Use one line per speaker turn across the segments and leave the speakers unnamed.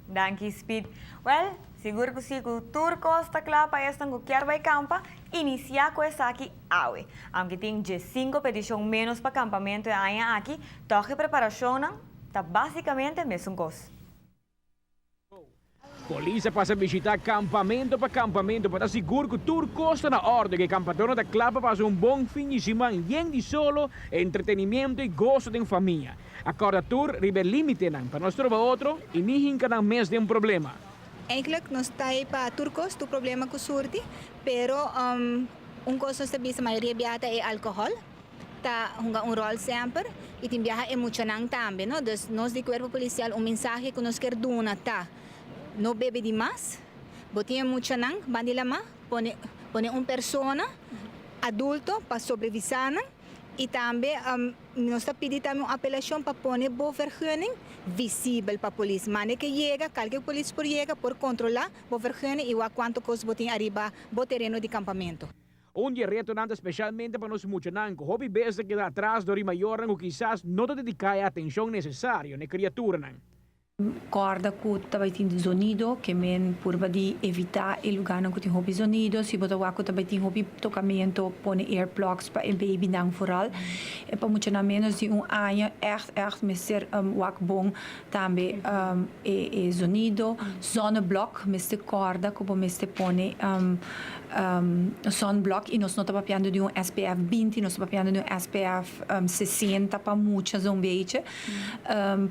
Danki, Speed. Well, sigur ku si ku tur kos ta kla pa esnan ku kier bai kampa, inisiá ku esaki awe. Aunke tin 15 petishon menos pa kampamentu e aña aki, tòg e preparashonnan ta básikamente mesun kos.
Polis a pasa bishitá kampamentu pa kampamentu pa ta sigur ku tur kos ta na òrdu i ku e kampadónan ta kla pa pasa un bon fin di siman yen di solo, entretenimiento i goso den famia. A kòrda tur riba e límitenan pa no stroba otro i ni hinka nan mes den problema.
Eigenlijk nos ta ei pa tur kos, tur problema ku surti, pero un kos nos ta bisa mayoria biaha ta e alkohòl ta hunga un ròl semper i tin biaha e muchanan tambe, no. Dus nos di Kuerpo Polisial un mensahe ku nos kier duna ta, no bebe di mas, bo tin e muchanan banda di lamá, pone pone un persona adulto pa sobrevisá nan i tambe nos ta pidi tambe un apelashon pa pone bo vergunning visibel pa polis. Mane ke yega, kalke polis por yega por kontrolá bo vergunning i wak kuantu kos bo tin ariba bo tereno di kampamentu.
Un di e retonan ta spesialmente pa nos muchanan ku hopi bes ta keda atras dor di mayornan ku kisas no ta dediká e atenshon nesesario na e kriaturanan.
Kòrda ku ta bai tin zonido, ke men purba di evitá e lugánan ku tin hopi zonido. Si bo ta wak ku ta bai tin hopi tokamentu, pone earplugs pa e babynan vooral. E pa muchanan ménos di un aña ègt ègt mester wak bon tambe e zonido. Zonneblok, mester kòrda ku bo mester pone sunblock i nos no ta papiando di un SPF 20, nos ta papiando di un SPF 60 pa mucha zo'n beetje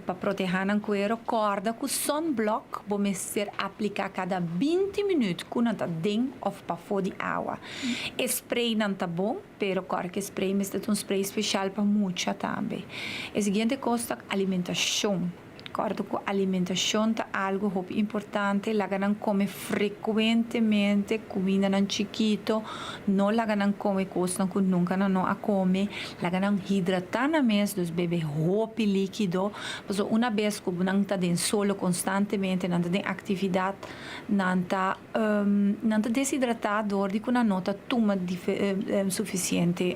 pa protehá nan kuero. Kòrda ku sunblock bo mester apliká kada 20 minüt ku nan ta den òf pafó di awa. E spraynan ta bon, pero kòrda ku e spray mester ta un spray speshal pa mucha tambe. E siguiente kos ta alimentashon. Kòrda ku alimentashon ta algu hopi importante, laga nan kome frekuentemente kumindanan chikito, no laga nan kome kosnan ku nunka nan no a kome, laga nan hidratá nan mes, dus bebe hopi líkido, pasobra una bes ku nan ta den solo konstantemente, nan ta den aktividat, nan ta nan ta deshidratá dor di ku nan no ta tuma sufisiente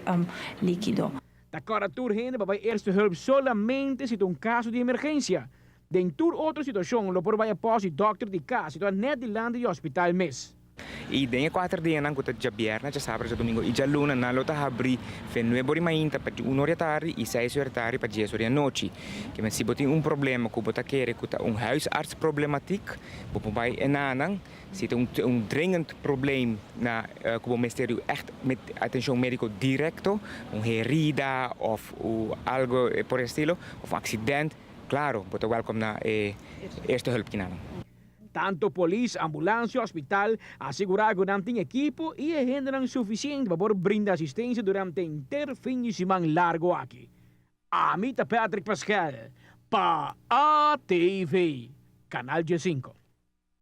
líkido.
Ta kòrda tur hende pa bai Eerste Hulp solamente si ta un kaso di emergensia. Den tur otro situashon lo por bai apòs di dòkter di kas situá nèt dilanti di hospital mes.
I den e kuater dianan ku ta djabièrnè, djasabra, djadumingu i djaluna nan lo ta habrí fe nuebe ora di mainta pa un ora di atardi i seis ora di atardi pa dies ora di anochi. Kimen si bo tin un problema ku bo ta kere ku ta un huisartsproblematiek, bo por bai e nanan. Si ta un dringend probleem na ku bo mester di ègt atenshon médiko direkto, un herida òf algo por e estilo, òf un aksident, klaro bo ta wèlkom na e eerste hulp kinanan.
Tanto polis, ambulans i hospital a sigurá ku nan tin ekipo i e hendenan sufisiente pa por brinda asistensia durante henter fin di siman largu aki. Ami ta Patrick Pascal pa ATV, Kanal 15.